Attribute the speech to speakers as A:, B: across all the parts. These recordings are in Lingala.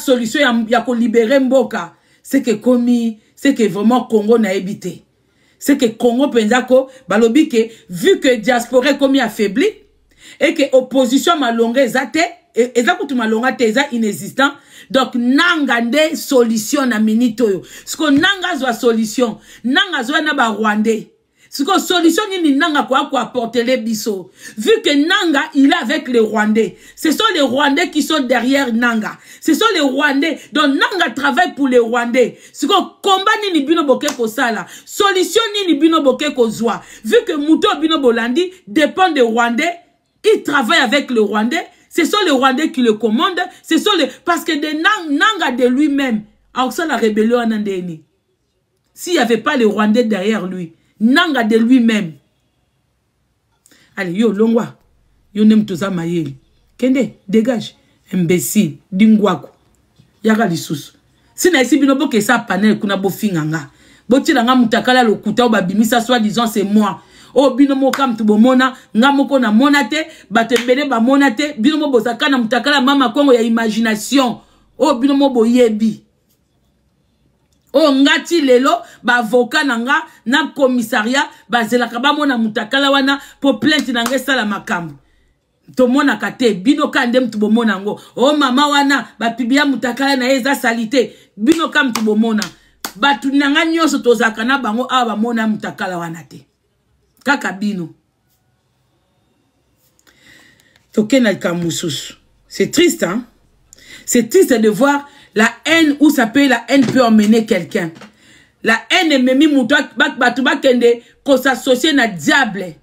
A: solution ya kolibérer mboka. C'est que komi, c'est que vraiment Congo nayebi te. C'est que Congo mpenza ko balobi ke vu que diaspora ekomi affaibli et que opposition malonga eza te, eza kutu malonga te, eza inexistant. Donc Nanga nde solution na minute oyo. Siko Nanga azwa solution, Nanga azwa na Barwandais. Siko solution nini Nanga koya koapporter biso, vu que Nanga, il est avec les Rwandais? Ce sont les Rwandais qui sont derrière Nanga, ce sont les Rwandais. Donc Nanga travaille pour les Rwandais. Siko combat nini bino boke kosala? Solution nini bino boke kozwa, vu que moto bino bolandi dépend des Rwandais? Il travaille avec les Rwandais. Ce sont les Rwandais qui le commandent. Ce sont les, parce que de Nanga de lui-même la rébellion wana ndeni, s'il n'y avait pas les Rwandais derrière lui, Nanga de lui-même? Allez, yo, longwa. Yo nde moto oza mayele. Kende, dégage. Imbécile, dingwaku. Yaka lisusu. Si na esi bino bokesa panel kuna, bofinga nga. Botiela nga mutakala lokuta oyo babimisa, soi-disant c'est moi. Oyo bino moko mutu bomona, nga moko namona te, bato ebele bamona te. Bino mo bozaka na mutakala mama Kongo ya imagination. Oyo bino mo boyebi. Oyo nga ti lelo baavocat na nga na commissariat bazelaka bamona mutakala wana mpo plainte na nga esala makambo. Tomonaka te, bino ka nde mutu bomona yango. O mama wana bapublier mutakala na ye, eza sali te. Bino ka mutu bomona. Bato na nga nyonso tozalaka na bango awa bamona mutakala wana te, kaka bino. Tokende na likambo mosusu. C'est triste, hein? C'est triste de voir la haine, où ça peut, la haine peut emmener quelqu'un. La haine ememi moto, bato bakende kos'associer na diable.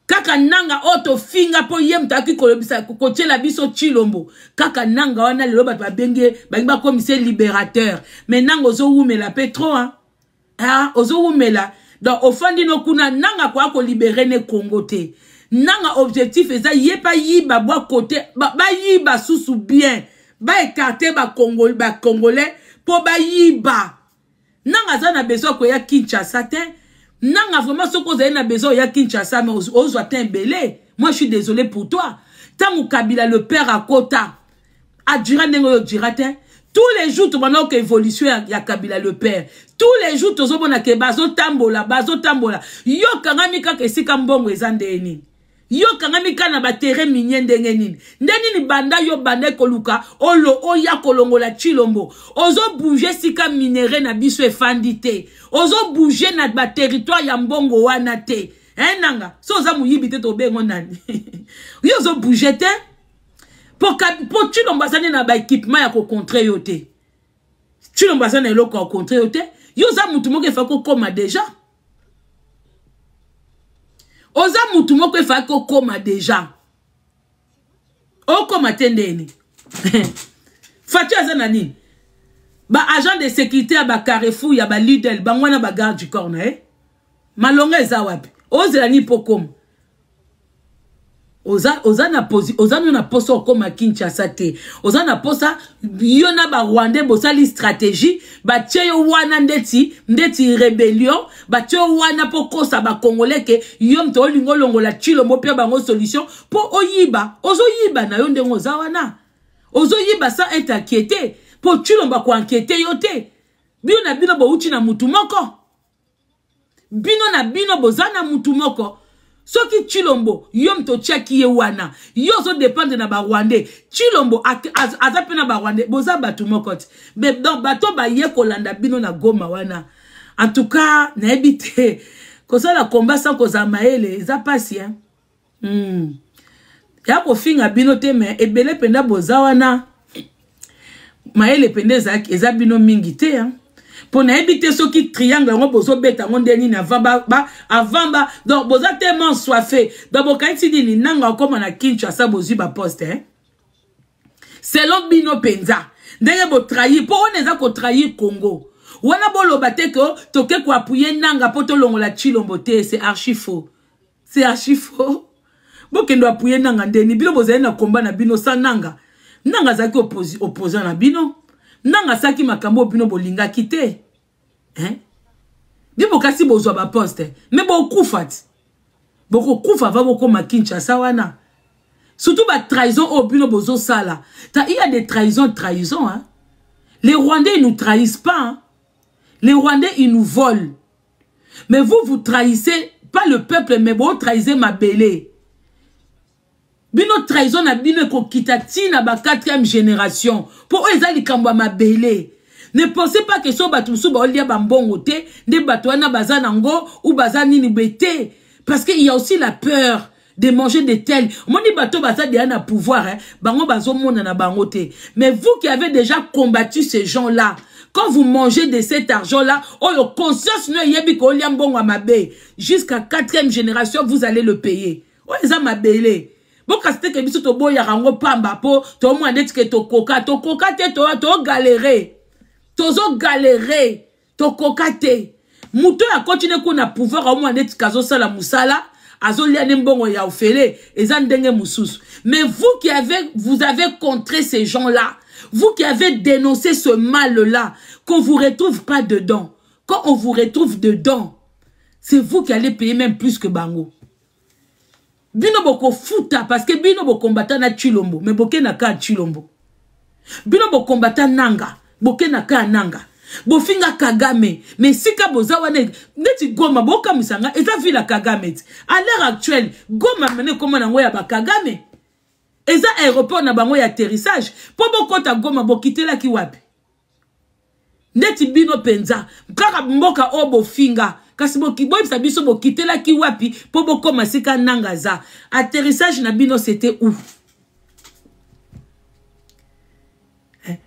A: Kaka Nanga oyo tofinga mpo ye moto ayaki kolobisa kotiela biso Chilombo, kaka Nanga wana lelo bato babengi ye, balingi bakomisa libérateur. Mais Nanga ozowumela mpe trop, hein? Ah, ozowumela. Donc ofandi no kuna. Nanga koya kolibérer ne Congo te. Nanga objectif eza ye mpe ayiba bwa kote, bayiba susu bien, baécarter Bacongolais mpo bayiba. Nanga aza na besoin koya Kinshasa te. Nanga vraiment, soki ozali na besoin oya Kinshasa, mais ozwa te ebele. Moi, je suis désolé pour toi. Ntango Kabila le père akota, adira ndenge oyo odira te. Tous les jours tobanda oka évolution ya Kabila le père. Tous les jours tozomona ke bazotambola, bazotambola. Yo kangami kaka esika mbongo eza. Ndenge nini yo kangami kaka na baterrain minier? Ndenge nini, nde nini banda yo banda koluka olo oya kolongola Chilombo, ozobouger sika minerai na biso efandi te, ozobouger na baterritoire ya mbongo wana te, hein? Nanga so oza moyibi te, tobengo nani? Yo ozobouger te po Chilombo aza nde na baéquipement ya kocontrer yo te. Chilombo aza na eloko ya kocontrer yo te. Yo oza mutu moko efaki kokóma déjà, oza mutu moko efaki kokóma déjà, okóma te. Ndeni Fatshi aza na nini? Baagent de sécurité ya baCarrefour, ya baLidl, bango wana bagarde du corps na ye. Malonga eza wapi? Ozela nini mpo koma? Oza no na posa okóma Kinshasa te. Oza na posa yo na Barwandais bosali stratégie, batie yo wana ndeti rébellion, batie yo wana mpo kosa Bacongolais ke yo moto olingi olongola Chilombo mpe bango solution mpo oyiba. Ozoyiba na yo ndenge oza wana, ozoyiba sans être inquiété, mpo Chilombo akoinquiéter yo te. Bino na bino bouti na mutu moko, bino na bino boza na mutu moko. Soki Chilombo, yo moto otiaki ye wana, yo ozodépendre na Barwandais. Chilombo aza mpe na Barwandais, boza bato moko te. Mais donc bato baye kolanda bino na Goma wana, en tout cas nayebi te. Kosala combat sans kozala mayele eza mpasi, hein? Ya kofinga bino te, mais ebele mpenza boza wana, mayele mpenza eza bino mingi te, hein? Mpo nayebi te soki triangle yango bozobeta yango nde nini avant ba, avant ba. Donc boza tellement soife. Donc bokanisi nini? Nanga okóma na Kinshasa, bozwi baposte, hein? Selon bino mpenza ndenge botrahir, mpo wana eza kotrahir Congo wana. Boloba te ke toke koappuyer Nanga mpo tolongola Chilombo te. C'est archi faux, c'est archi faux. Bokende appuyer Nanga ndeni? Bino bozali na komba na bino sa Nanga. Nanga azalaki opposant na bino. Nanga asalaki makambo oyo bino bolingaki te, hein? Bino bokasi bozwa baposte, mais bokufa ti bokokufa va bokóma Kinshasa wana. Surtout ba trahison oyo bino bozosala. Ta il y a des trahisons, trahison hein. Les Rwandais ils nous trahissent pas. Hein? Les Rwandais ils nous volent. Mais vous vous trahissez pas le peuple mais vous trahissez mabele. Bino trahison na bino ekokita ti na ba 4e génération. Po oyo eza likambo ya mabele. Ne pensez pas que so bato mosusu baolia bambongo te nde bato wana baza nango ou baza nini boye te. Parce qu'il y a aussi la peur de manger de tel. Omoni bato baza deja na pouvoir, hein, bango bazomona na bango te. Mais vous qui avez déjà combattu ces gens-là, quand vous mangez de cet argent-là, oyo conscience no eyebi kolia mbongo ya mabe. Jusqu'à 4e génération, vous allez le payer. Oyo eza mabele. Bokasi te ke biso toboyaka yango pamba po tomona neti ke tokoka, tokoka te, to galérer. Tozo galérer. Tokoka te. Moto oyo akoti ne kuna pouvoir aomona neti ke azosala mosala, azolia ne mbongo ya ofele, eza ndenge mosusu. Mais vous qui avez, vous avez contré ces gens-là, vous qui avez dénoncé ce mal-là, qu'on vous retrouve pas dedans. Quand on vous retrouve dedans, c'est vous qui allez payer même plus que bango. Bino bokofuta parce que bino bokombata na Tshilombo, mais boke na ka Tshilombo. Bino bokombata nanga, boke na ka nanga. Bofinga Kagame, mais sika boza wana neti Goma bokamisa nga eza ville ya Kagame. À l'heure actuelle, Goma mene koma nango ya ba Kagame. Eza aéroport na bango ya atterrissage. Po bokota Goma bokitelaki wapi? Ndeti bino penza kaka mboka oyo bofinga kasi boyebisa biso bokitelaki wapi po bokoma sika nanga za atterrissage na bino c'était où?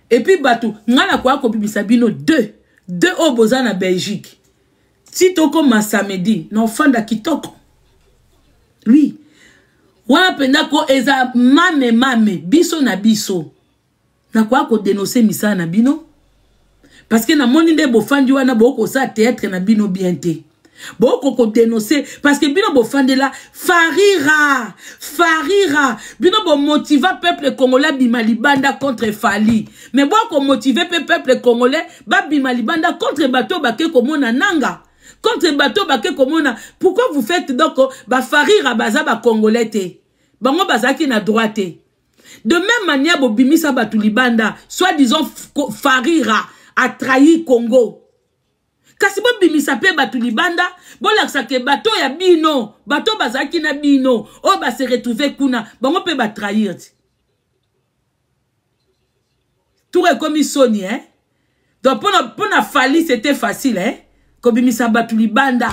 A: Et puis bato nga na koya kobimisa bino deux deux oyo boza na Belgique ti tokoma samedi na ofanda kitoko. Oui, wana mpenza ko eza mame mame biso na biso. Nakoya kodénoncer misala na bino parce que namoni nde bofandi wana bokosala théâtre na bino bien te. Boko kodénoncer parce que bino bofandela farira farira bino bomotiva peuple congolais bima libanda contre Fally, mais boko motiver pe peuple congolais ba bima libanda contre bato bake komona nanga, contre bato bake komona. Pourquoi vous faites donc ba farira baza ba congolais te, bango bazaki na droit te? De même manière bobimisa batu libanda soi-disant farira a trahi Congo. Kasi bobimisa pe batu libanda, bolakisa ke bato ya bino, bato bazalaki na bino, oyo ba se retrouver kuna, bango pe ba trahir ti. Tour ekomi soni, hein? Donc pona Fally c'était facile, hein? Kobimisa batu libanda.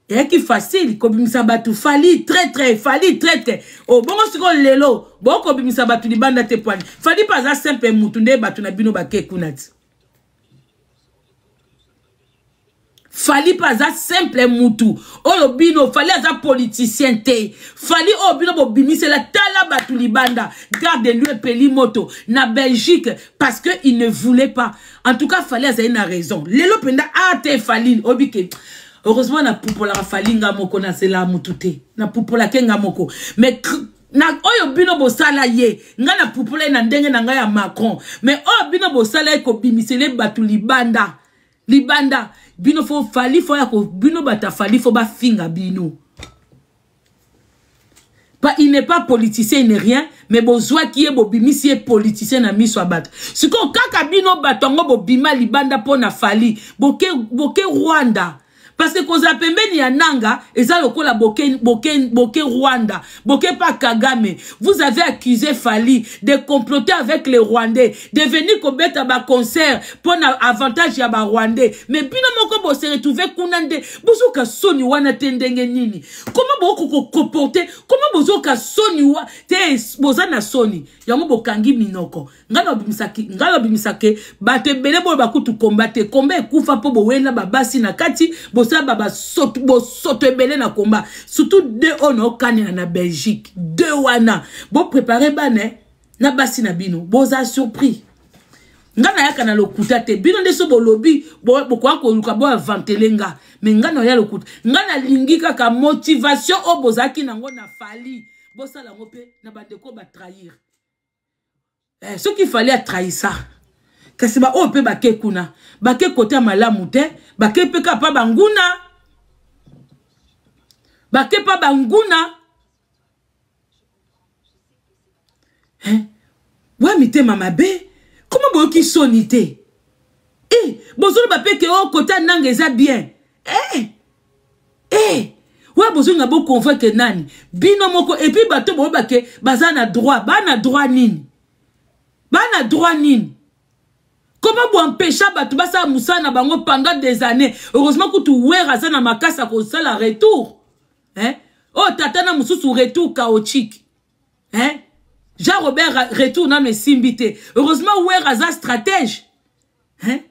A: Eyaki facile kobimisa batu Fally très très Fally très très. Oh bongo siko lelo, bo kobimisa batu libanda te poani. Fally pa za simple mutu nde batu na bino bake kuna ti. Fally pa za simple mutu. Oyo bino Fally aza politicien te. Fally oyo bino bobimisela tala batu libanda. Garde lui peli moto na Belgique parce que il ne voulait pas. En tout cas Fally azali na raison. Lelo penda a te Fally obike. Heureusement na pupola Fally nga moko na zela mutu te. Na pupola ke nga moko. Mais na oyo bino bosala ye nga na pupola na ndenge na nga ya Macron. Mais oyo bino bosala ye kobimisele batu libanda. Libanda bino fo Fally fo ya ko bino bata Fally fo ba finga bino. Pas, il n'est pas politicien, il n'est rien, mais bozwa qui est bobimisi est politicien na miso abat. Siko kaka bino batongo bobima libanda pona Fally, boke boke Rwanda. Parce que koza pembeni ya nanga eza lokola boke boke boke Rwanda, boke pa Kagame. Vous avez accusé Fally de comploter avec les Rwandais, de venir kobeta ba concert pour na avantage ya ba Rwandais. Mais bino moko bo se retrouver kuna nde, bozoka soni wana te ndenge nini? Comment boko ko comporter? Comment bozoka soni wa te boza na soni? Yango bokangi minoko. Nga na bimisaki bato ebele boyo bakutu combattre, combat ekufa po bowela babasi na kati, bosala ba basoto, bosoto ebele na combat. Surtout deux oyo na okanela na Belgique, deux wana. Bo préparer bana na basi na bino, boza surpris. Nga na yaka na lokuta te, bino nde so bolobi, bokoka koluka bo inventele nga. Mais nga na ya lokuta. Nga na lingi kaka motivation oyo bozalaki nango na Fally. Bosala ngo pe na bandeko ba trahir. Ce qu'il fallait trahir ça. Kasi ba oyo pe bake kuna, bake côté ya malamu te, bake pe kaka pa banguna. Bake pa banguna. Hein? Wa mitema mabe. Comment boyoki soni te? Eh, bozoloba pe ke oh kota nanga eza bien. Eh! Eh! Wa bozolinga bo convaincre nani? Bino moko et puis bato boyoba ke baza na droit, ba na droit nini? Ba na droit nini? Comment bo empêcher bato basala mosala na bango pendant des années? Heureusement kutu Werra aza na makasi ya kosala retour. Hein? Oh tata na mosusu retour chaotique. Hein? Jean Robert retour nano esimbi te. Heureusement Werra aza stratège. Hein?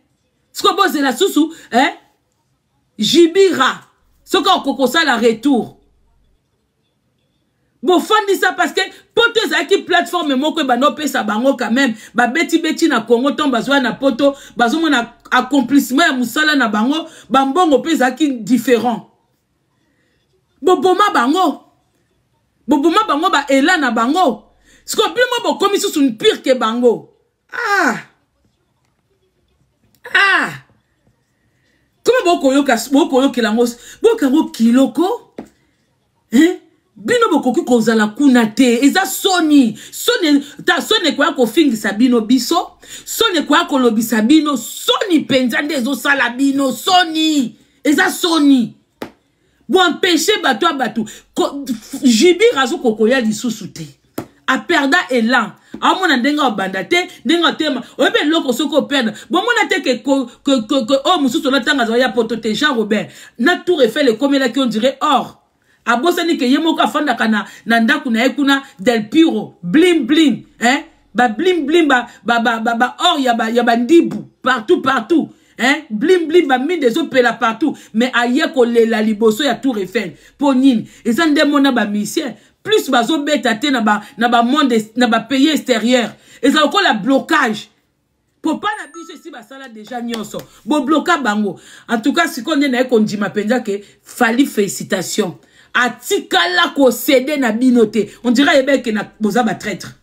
A: Siko bozela susu, hein? Jibira soki okokosala retour. Bofandisa parce que poto ezalaki plateforme moko ebanda opesa bango quand même babeti-beti na Congo ntango bazwa na poto bazomona accomplissement ya mosala na bango bambongo mpe ezalaki différent. Boboma bango. Boboma bango ba ela na bango. Siko bino mo bokomi susu pire que bango. Ah. Ah. Comment bokoyoka bokoyokela ngo boyoka ngo kiloko? Hein? Bino bokoki kozala kuna te. Eza soni. Soni ta soni ekoya kofingisa bino biso. Soni ekoya kolobisa bino. Soni penza nde ezosala bino. Soni. Eza soni. Bo empêcher bato ya bato. Jibir azokokoya lisusu te. A perda élan. Amona ndenge abanda te, ndenge atema. Oyebi eloko soki operdre. Bomona te ke ke oyo mosusu na tanga azali ya poto te Jean Robert. Na Tour Eiffel ekomelaki on dirait or. Abosani ke ye moko afandaka na ndako na ye kuna Del Piro, bling bling, hein? Ba bling bling ba ba ba ba, ba or ya ba ya ba ndibu partout partout. Hein? Bling bling ba minde ezopela partout, mais aye kolela liboso ya Tour Eiffel. Po nini? Eza nde mona ba musiciens plus bazobeta te na ba na ba monde na ba pays extérieur. Eza lokola blocage. Popa na biso esi basala déjà nyonso. Bo bloka bango. En tout cas sikoyo nde naye kondima mpenza ke Fally félicitations. Atikala ko céder na bino te. On dirait ayebeke na boza ba traître.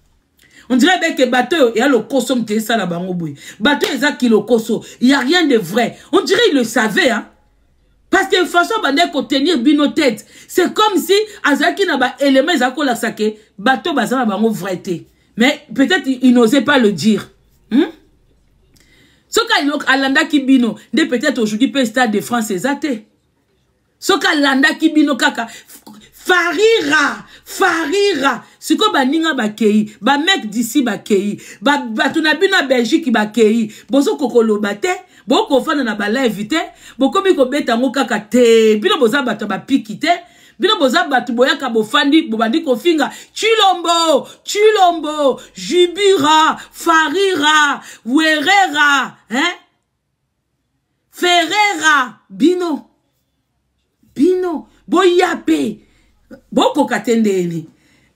A: On dirait bien que bateau ya lokoso mte sala bango boye. Bateau eza ki lokoso, il y a rien de vrai. On dirait il le savait hein. Parce que façon bande ko tenir bino tête, c'est comme si azaki na ba éléments eza ko lakisa ke bateau baza na bango vrai te. Mais peut-être il n'osait pas le dire. Soki alandaki bino, nde peut-être aujourd'hui pe Stade de France eza te. Soki alandaki bino kaka Farira, Farira, siko baninga bakei, ba mec d'ici bakei, ba bato na bino ya Belgique bakei, bozo kokoloba te, bokofanda na ba live te, bokomi kobeta ngo kaka te, bino boza bato ba piki te, bino boza bato boyaka bofandi, bobandi kofinga Tshilombo, Tshilombo, Jibira, Farira, Werera, hein? Ferreira, bino, bino, boya pe, bokoka te ndeni.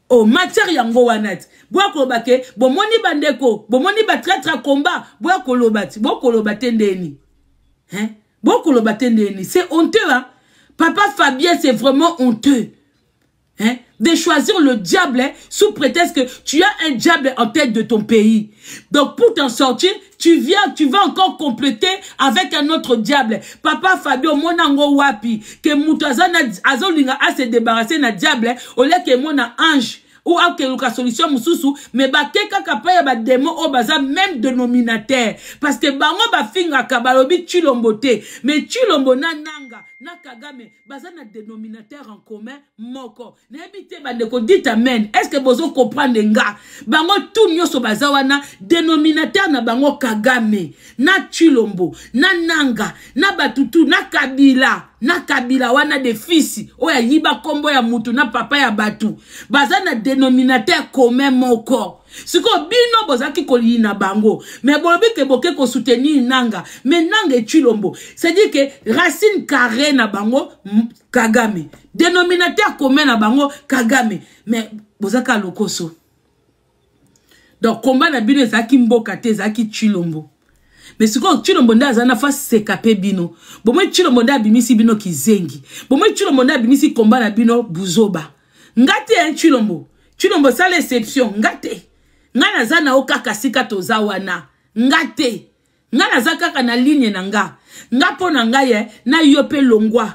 A: Oh, matière yango wana ti. Boya koloba ke, bomoni bandeko, bomoni ba traître à combat, boya koloba ti, bokoloba te ndeni. Hein? Bokoloba te ndeni. C'est honteux, hein? Papa Fabien, c'est vraiment honteux. Hein? De choisir le diable, hein, sous prétexte que tu as un diable en tête de ton pays. Donc pour t'en sortir, tu viens, tu vas encore compléter avec un autre diable. Papa Fabio, monango wapi, que mutu azana, azolinga a se débarrasser na diable, hein, au lieu que mona ange ou akeluka solution mususu, mais ba keka kapa ya ba démon o baza même dénominateur. Parce que bango ba finga balobi Tshilombo te, mais Tshilombo na nanga na Kagame baza na dénominateur en commun moko. Nayebi te bandeko, dites amen. Est-ce que bozo comprendre nga? Bango tout nyoso baza wana dénominateur na bango Kagame, na Tshilombo, na Nanga, na Batutu, na Kabila, na Kabila wana de fils oyo ayiba kombo ya mutu na papa ya batu. Baza na dénominateur commun moko. Siko bino bozaki kolina bango, mais bolobi ke boke ko soutenir Nanga, mais Nanga et Tshilombo, c'est-à-dire que racine carrée na bango Kagame, dénominateur commun na bango Kagame, mais bozaka lokoso. Donc combat na bino ezaki mboka te, ezaki Tshilombo. Mais siko Tshilombo nde aza na fa seka pe bino. Bomoi Tshilombo nde abimisi bino kizengi. Bomoi Tshilombo nde abimisi combat na bino buzoba. Ngate hein Tshilombo. Tshilombo sala exception ngate. Nga naza na okaka sika toza wana. Ngate. Nga naza kaka na ligne na nga. Nga po na nga ye na yo pe longwa.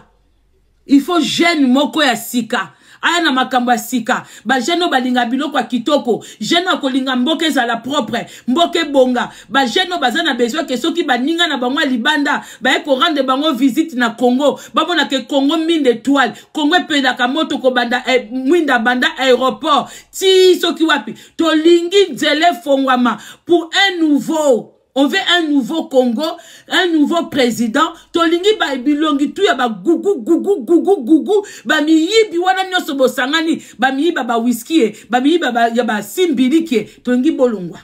A: Il faut jeune moko ya sika. Aya na makambo ya sika. Ba jeune oyo balinga biloko ya kitoko, jeune oyo akolinga mboka ezala propre, mboka ebonga. Ba jeune oyo baza na besoin ke soki baninga na bango ya libanda baye ko rendre bango visite na Congo, bamona ke Congo mine d'étoile, Congo epelaka moto kobanda eh, mwinda banda aéroport ti soki wapi. Tolingi nzela efongwama pour un nouveau On veut un nouveau Congo, un nouveau président. Tolingi ba bilongi tout ya ba gugu gugu gugu gugu ba miyibi wana nyonso bosangani, ba miyiba ba whisky, e, ba miyiba ba ya ba simbiliki, e. tolingi bolongwa.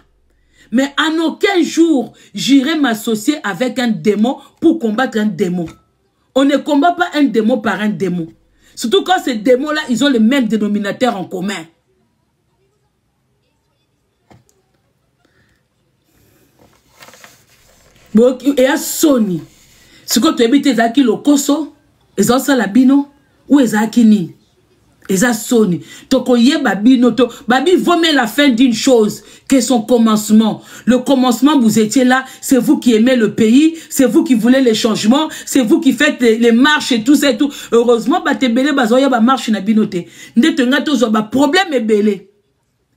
A: Mais en aucun jour, j'irai m'associer avec un démon pour combattre un démon. On ne combat pas un démon par un démon. Surtout quand ces démons-là, ils ont le même dénominateur en commun. Eya soni. Sikoyo toyebi te ezalaki lokoso ezosala bino ou ezalaki nini. Eza soni. Tokoyeba bino to babi vaut mieux la fin d'une chose que son commencement. Le commencement, vous étiez là, c'est vous qui aimez le pays, c'est vous qui voulez les changements, c'est vous qui faites les marches et tout ça et tout. Heureusement bato ebele bazoya ba marche na bino te. Nde tolinga tozwa ba problème ebele.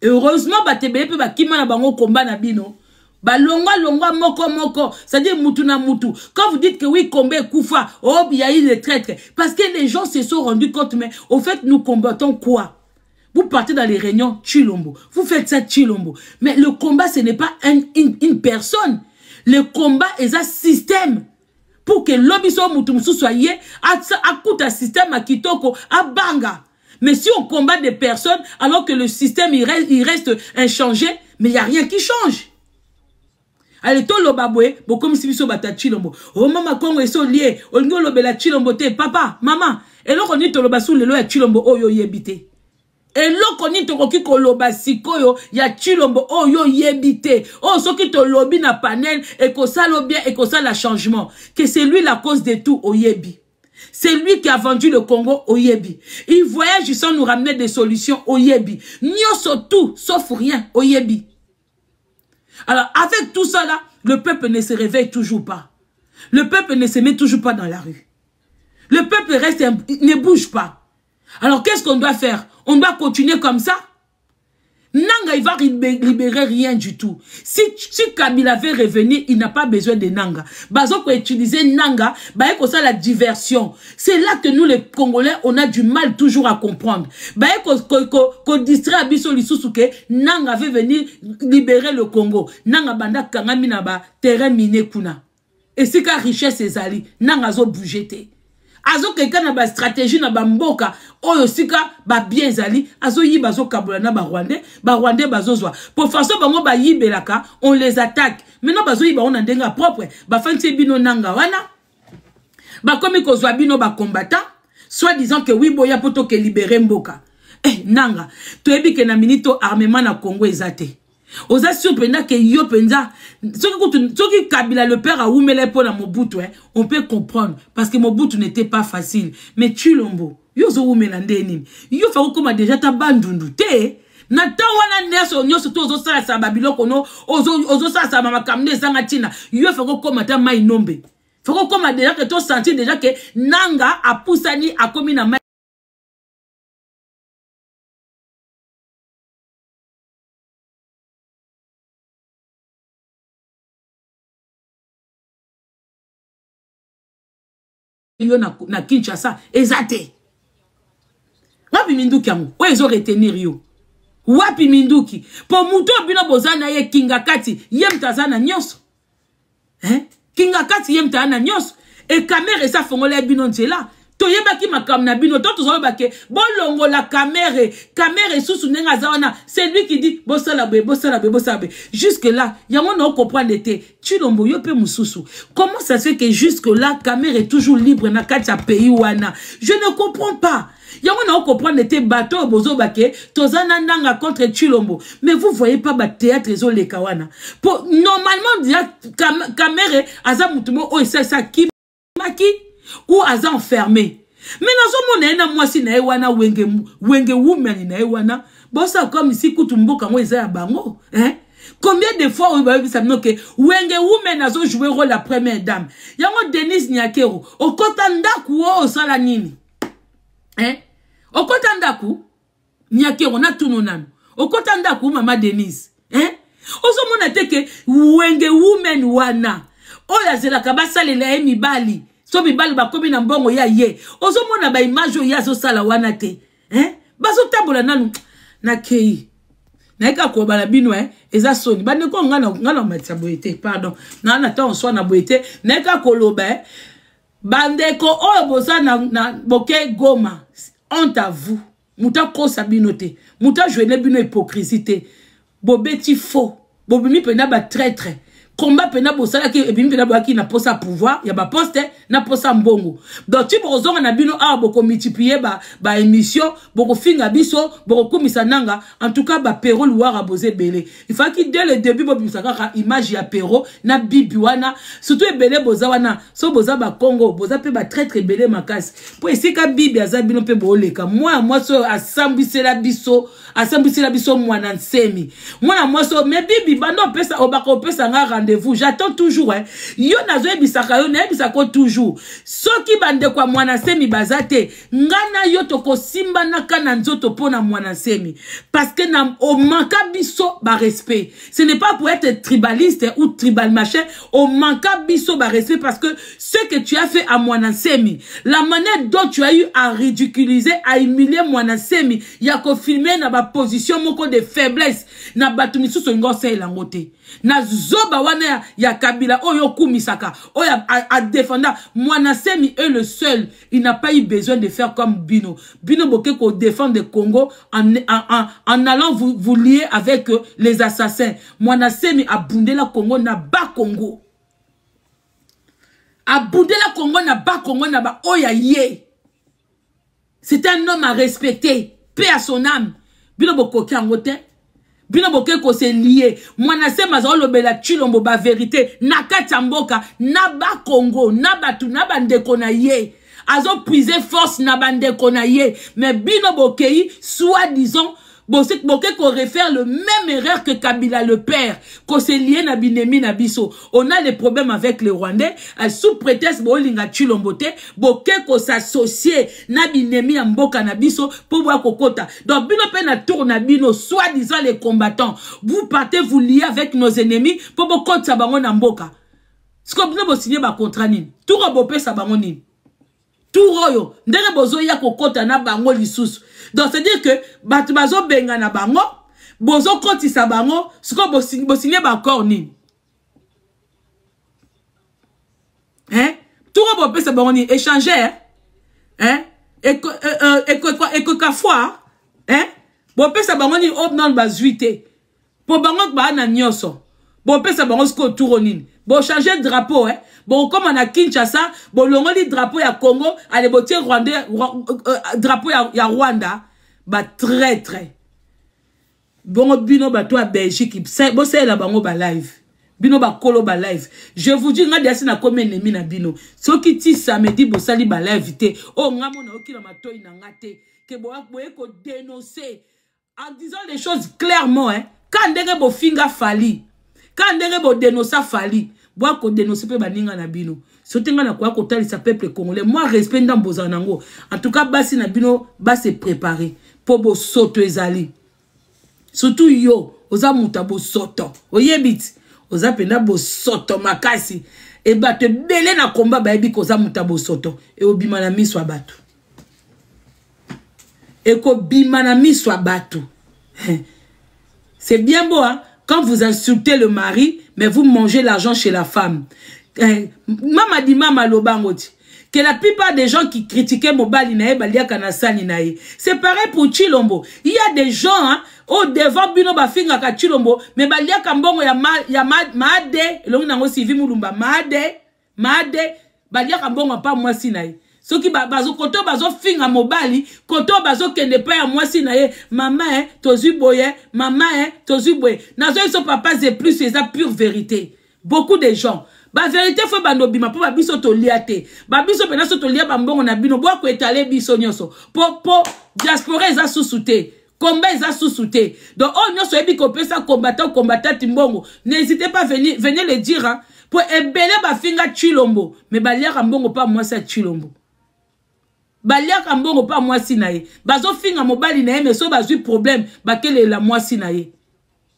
A: Heureusement bato ebele mpe bakima na bango komba na bino. Balongwa longwa moko moko, c'est-à-dire mutu na mutu. Quand vous dites que oui, combat ekufa, oh, il y a eu les traîtres. Parce que les gens se sont rendus compte, mais au fait, nous combattons quoi? Vous partez dans les réunions, Tshilombo. Vous faites ça, Tshilombo. Mais le combat, ce n'est pas une personne. Le combat est un système. Pour que lobi so mutu mususu aye, akuta système ya kitoko, abanga. Mais si on combat des personnes, alors que le système, il reste inchangé, mais il n'y a rien qui change. Allez, toloba boye, bokomisi biso bata Tshilombo. Oh, mama Congo eso lié, olingi olobela Tshilombo te, papa, mama, eloko nini toloba su lelo ya Tshilombo oyo oyebi te. Eloko nini tokoki koloba sikoyo ya Tshilombo oyo oyebi te. Oyo soki tolobi na panel, ekosala bien, ekosala changement. Que c'est lui la cause de tout, oyebi. C'est lui qui a vendu le Congo, oyebi. Il voyage sans nous ramener des solutions, oyebi. Nyoso tout, sauf rien, oyebi. Alors, avec tout ça là, le peuple ne se réveille toujours pas. Le peuple ne se met toujours pas dans la rue. Le peuple reste, ne bouge pas. Alors, qu'est-ce qu'on doit faire? On doit continuer comme ça? Nanga, il va libérer rien du tout. Si Kabila veut revenir, il n'a pas besoin de Nanga. Bazoko utiliser Nanga, bah, ça la diversion. C'est là que nous, les Congolais, on a du mal toujours à comprendre. Bah, ko distraire biso lisusu ke Nanga veut venir libérer le Congo. Nanga banda kangami na ba terrain miné kuna. Et si ka richesse ezali, Nanga zo bouger te. Azo keka na ba stratégie na ba mboka oyo sika ba bien ezali, azo yiba azo kabola na ba Rwandais, ba Rwandais bazozwa. Pour façon bango ba yibelaka, on les attaque. Maintenant bazo yiba on ndenga propre, ba fanti bino Nanga wana. Ba komi kozwa bino ba combattant, soit disant que oui boya poto ke libérer mboka. Eh Nanga, toyebi ke na minito armement na Congo ezate. Oza sûr mpenza ke yo mpenza soki kutu soki Kabila le père awumela mpo na Mobutu, hein, on peut comprendre parce que Mobutu n'était pas facile. Mais Tshilombo, yo ozowumela nde nini? Yo fa kokoma déjà ta bandundu te. Na ntango wana nyonso nyonso to ozosalasala ba biloko no, ozosalasala ba makambo nde ezanga ntina. Yo fa kokoma ta mai nombe. Fa kokoma déjà ke to sentir déjà ke Nanga apusani akomi na mai. Yo na Kinshasa eza te. Wapi minduki yango oyo ezo retenir yo? Wapi minduki? Po moto oyo bino boza na ye kinga kati, ye moto aza na nyonso. Hein? Kinga kati ye moto aza na nyonso. E Kamerhe esa fongola ye bino nzela. Toyebaki makambo na bino, to tozoloba ke bolongola Kamerhe. Kamerhe susu ndenge aza wana, c'est lui qui dit bosala boye, bosala boye, bosala boye. Jusque là, yango na comprendre te. Tshilombo yo pe mususu. Comment ça se fait que jusque là Kamerhe est toujours libre na kati ya pays wana? Je ne comprends pas. Yango na comprendre te bateau bozoba ke toza na Nanga contre Tshilombo. Mais vous voyez pas ba théâtre ezoleka wana. Po normalement dia Kamerhe aza mutu mo oyo ça ça ki maki ou aza enfermé. Mais nazomona ye na mwasi na ye wana wenge, wenge woman na ye wana bosa comme si kutu mboka ngo eza ya bango, hein? Combien de fois oyo bayebisa bino ke wenge woman azo jouer rôle la première dame? Yango Denise Nyakeru okota ndaku oyo osala nini? Hein? Okota ndaku Nyakero na tuno nanu. Okota ndaku mama Denise, hein? Ozomona te ke wenge women wana oyo azelaka basalela ye mibali so mibali bakomi na mbongo ya ye ozomona ba image oyo ye azosala wana te hein? Bazotambola nanu nakei naye kaka koloba na bino eh, eza soni bandeko nga na matisa boye te pardon naa na ntango swa na boye te naye kaka koloba eh, bandeko oyo boza na, na boke goma honte à vous moto akosa bino te moto ajoine bino hypocrisie te bobeti faux bobimi mpena batraitre combat mpena bosalaki ebimi mpena boyaki na posa pouvoir ya baposte na posa mbongo donc ti bokozonga na bino awa bokomultiplie baémission ba bokofinga biso bokokumisa nanga en tout cas bapero luwara boza ebele ifaki dès le début bobimisa kaka image ya pero na bibi wana surtout ebele boza wana so boza bakongo boza mpe batraitre ebele makasi mpo esika bibi aza bino mpe booleka mwana mwasi oyo asambwisela biso asambwisela biso mwana nsemi mwana mwasi oyo me bibi banda opesa obaka opesa nga rendez-vous j'attends toujours eh. yo nazoyebisaka yo nayebisaka yo toujours soki bandeko ya mwana nsemi baza te nga na yo tokosimbanaka na nzoto mpo na mwana nsemi parce que na omanka biso barespect ce n'est pas pour être tribaliste ou tribal machin omanka biso barespect parce que ce que tu as fait à mwana nsemi la manière dont tu as eu à ridiculiser à humilier mwana nsemi ya kofilme na baposition moko de faiblesse na bato misusu olingi osalela yango te na zoba wana ya, ya kabila oyo okumisaka oyo adefenda mwana nsemi est le seul il n'a pas eu besoin de faire comme bino bino boke ko défendre le Congo en, en, en, en allant vous, vous lier avec euh, les assassins mwana nsemi abundela Congo na ba Congo abundela Congo na ba Congo na ba oyo ya ye C'est un homme à respecter. Paix à son âme. Bino bokoki yango te. Bino boke ko se lier. Mwana sema aza olobela Tshilombo ba vérité na kati ya mboka na ba Congo na batu na bandeko na ye. Azo puiser force na bandeko na ye. Mais bino bokei soit disant boke ko refaire le même erreur que Kabila le père ko se lier na binemi na biso on a les problèmes avec les Rwandais euh, sous prétexte bolinga Tshilombo te boke ko s'associer na binemi ya mboka na biso po boya kokota donc bino pe na tour na bino soit disant les combattants vous partez vous lier avec nos ennemis po bokotisa bango na mboka sikoyo bino bosigne ba contrat nini tour bopesa bango nini tour oyo ndenge bozoya kokota na bango lisusu donc c'est dire que bato bazobengana bango bozokotisa bango sikoyo bosigne baaccord nini hein tour oyo bopesa bango nini échanger hein ekoka foi hein bopesa bango nini oyo nano bazwi te po bango baa na nyonso bopesa bango sikoyo turo nini bochange drapeau eh? bokokoma na kinshasa bolongoli drapeau ya congo ale botie rwandais euh, drapeau ya, ya rwanda batraitre bongo bino bato ya belgique bosalela bango balive bino bakolo balive je vous dis nga diasi nakomi ennemi na bino soki ti samedi bosali balive te oyo oh, nga mona oki na matoi na nga te ke boye kodenonce en disant les choses clairement hein ka ndenge bofinga Fally ka ndenge bodenosa Fally boya kodenonse mpe baninga na bino soki ngai nakoya kotalisa peuple congolais mwa respect ndambo bozala nango en tout cas basi na bino base prépare mpo bosoto ezali surtout yo oza moto ya bosoto oyebi ti oza mpenza bosoto makasi e bato ebele na komba bayebi koza moto ya bosoto eobima na miso ya bato ekobima na miso ya bato c'est bien beau hein? quand vous insultez le mari mais vous mangez l'argent chez la femme eh, mama di mama lobango ti que la plupart des gens qui critiquaient mobali na ye baliaka na sani na ye c'est pareil pour Tshilombo il y a des gens hein, au devant bino bafingaka Tshilombo mais baliaka mbongo ya ma, ya ma, maade elongi nango Sylvie Mulumba maade maade baliaka mbongo pa mwasi na ye soki bazo koto bazofinga mobali koto bazokende epai ya mwasi na ye mama e tozwi boye mama e tozwi boye nazoyi so papa ze plus eza pure vérité beaucoup de gens baverité fo ebanda obima mpo babiso tolia te babiso mpena so tolia bambongo na bino bwakoetale biso nyonso mpo mpo diaspora eza susu te combat eza susu te donc oyo nyonso oyebi kopesa combattant combattante mbongo n'hésitez pas venir, venez le dire hein, po ebele bafinga Tshilombo mais baliaka mbongo pa mwasi ya Tshilombo Baliaka mbongo pa mwasi na ye. Bazofinga mobali na ye, mais so bazwi problème, bakelela mwasi na ye.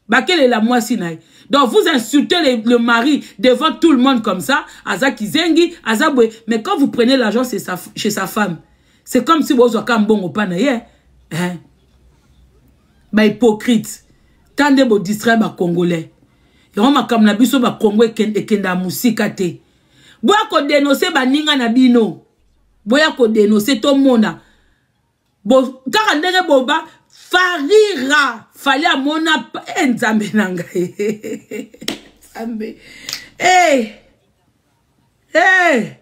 A: Bakelela mwasi na ye. Donc vous insultez le mari devant tout le monde comme ça, aza kizengi, aza boye. Mais quand vous prenez l'argent chez sa femme, c'est comme si bozwaka mbongo pa na ye. Hein? Ba hypocrite. Tande bo distraire ba congolais. Yango makambo na biso ba Congo ekenda musika te. Boya ko dénoncer baninga na bino. Boya ko dénoncer tomona. Bo kaka ndenge boba farira fali amona eh, nzambe na ngai. Nzambe. Eh. Eh.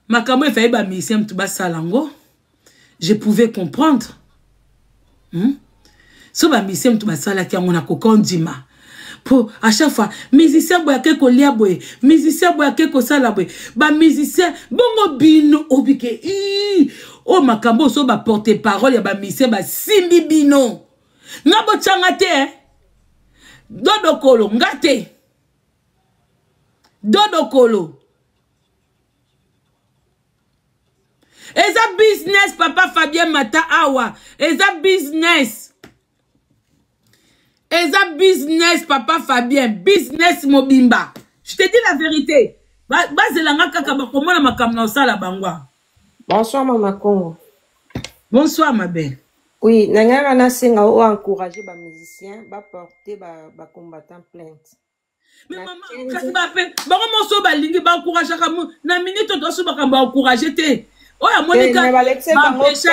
A: Makambo efai ba musicien mutu basala yango. Je pouvais comprendre. So ba musicien mutu basalaki yango na kokondima. Po à chaque fois musicien boye ake kolia boye, musicien boye ake kosala boye, ba musicien bongo bino obike ii o makambo so ba porte parole ya ba musicien ba simbi bino. Nga bochanga te eh? Dodo kolo nga te. Dodo kolo. Eza business papa Fabien Mata awa. Eza business. Eza business papa Fabien, business mobimba. Je te dis la vérité. Bazelanga kaka bakomona makambo na osala bangwa.
B: Bonsoir Mama Congo.
A: Bonsoir ma belle.
B: Oui, nangaka nasenga o encourager ba musiciens ba porter ba combattants plainte.
A: Mais maman, kasi ba pe bango moso balingi ba encourageaka na minute oyo tosu makambo ba encourager te. Oyo amoni ka
B: ba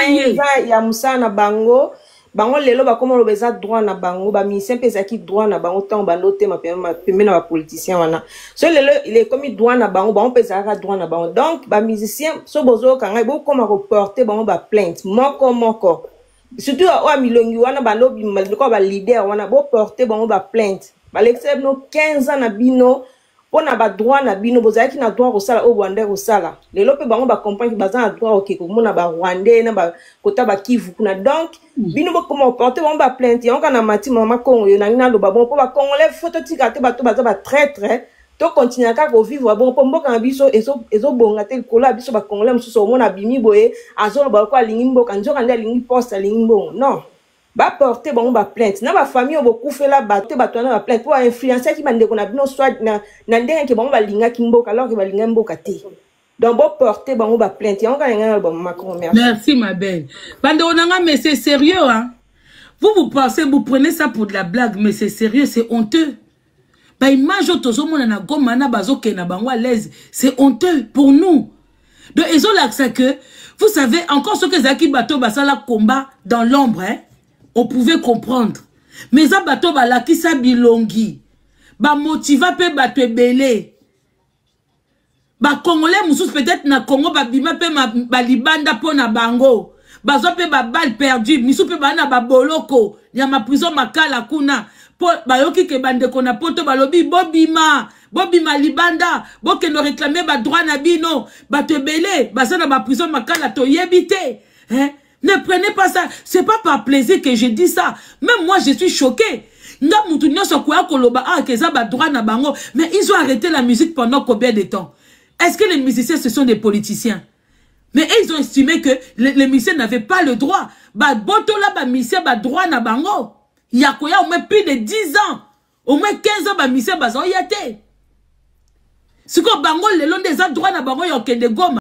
B: ye ya mosala na bango bango lelo bakoma loba eza droit na bango ba musicien mpe ezalaki droit na bango ntango bando otema pembe na bapoliticien wana so lelo ekomi droit na bango bango mpe ezalaka droit na bango donc ba musicien so bozoyoka ngai bokoma koporte bango ba plainte moko moko surtout oyo milongi wana bando obima lokola ba leader wana boporte bango ba plainte balekisela bino 15 ans na bino mpo na badroit na bino bozalaki na droit kosala oyo bwandai kosala lelo mpe bango bacomprendre baza na droit oke komona barwandais na kota bakivu kuna donc bino bokoma koporte bango baplainte yango kaka na mati mama kongo yo nangi naloba bongo mpo bacongolais fo totika te bato baza batraitre tokontinue kaka kovivre bongo mpo mboka na biso ezobonga te likolo ya biso bacongolais mosusu omona abimi boye azoloba lokola alingi mboka nzoka nde alingi poste alingi mbongo non baporte bango baplainte na bafamille oyo bokufela bato te bato wana baplainte mpo bainfluenceaki bandeko na bino soit na ndenge ke bango balingaki mboka alors ke balingaki mboka te donc boporte bango baplainte yango kaka ngai naloba Macron merci.
A: Merci ma belle bandeko na nga mais c'est sérieux hein vous vous pensez vous prenez ça pour de la blague mais c'est sérieux c'est honteux ba image oyo tozomona na Goma na bazokende na bango à l'aise c'est honteux pour nous donc ezolakisa que vous savez encore soki ezalaki bato basala combat dans l'ombre hein, on pouvait comprendre mais eza bato balakisa bilongi bamotiva mpe bato ebele bakongolais mosusu peut-être na Congo babima mpe balibanda mpo na bango bazwa mpe babale perdu misu mpe baa na baboloko ya maprison makala kuna mpo bayoki ke bandeko na poto balobi bobima bobima libanda bokende réclamer badroit na bino bato ebele baza na baprison makala toyebi te hein? Ne prenez pas ça, c'est pas par plaisir que je dis ça. Même moi je suis choqué. Nga mutu nyonso koya koloba ah que eza ba droit na bango, mais ils ont arrêté la musique pendant combien de temps? Est-ce que les musiciens ce sont des politiciens? Mais ils ont estimé que les musiciens n'avaient pas le droit. Ba botola ba musiciens ba droit na bango. Ya koya au moins plus de 10 ans, au moins 15 ans ba musiciens bazo ya te. Siko bango lelo nde eza droit na bango ya okende Goma.